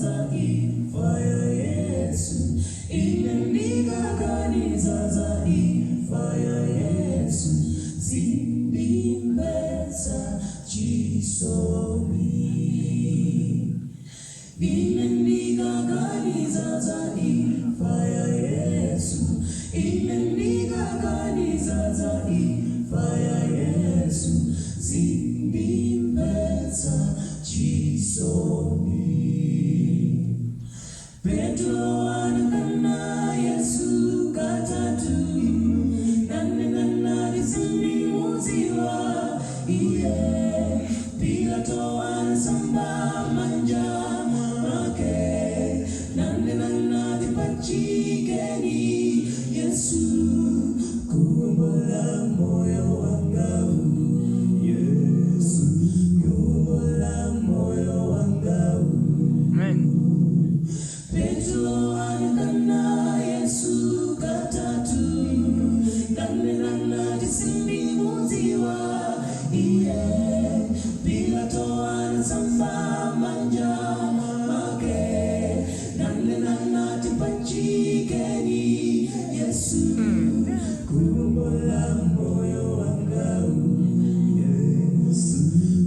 za imfa ya Yesu, ine ndikaganiza za imfa ya Yesu, zindimvetsa chisoni. Ine ndikaganiza za imfa ya Yesu, ine ndikaganiza za imfa ya Yesu, zindimvetsa chisoni. Petro anakana Yesu katatu, nanena nati sindimudziwa iye. Pilato anasamba manja mwake, nanena nati pachikeni Yesu, kuombola moyo wanga. Yesu, kuombola moyo wanga. Amen. Petro anakana Yesu katatu, nanena nati sindimudziwa iye. Pilato anasamba manja mwake, nanena nati pachikeni Yesu, kuombola moyo wanga. Yesu,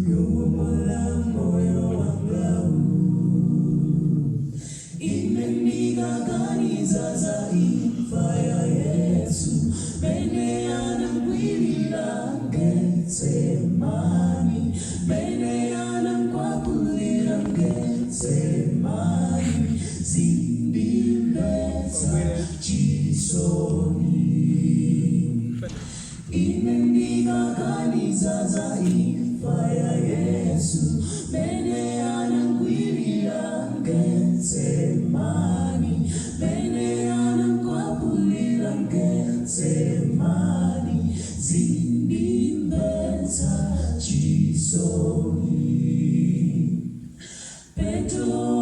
kuombola moyo wanga. Ine ndikaganiza za imfa ya Yesu, mene anamkwilira Getsemani, mene anamkwapulira Getsemani, zindimvetsa chisoni. Ine ndikaganiza za imfa ya Yesu, mene anamkwilira Getsemani, mene anamkwapulira Getsemani, zindimvetsa chisoni. Petro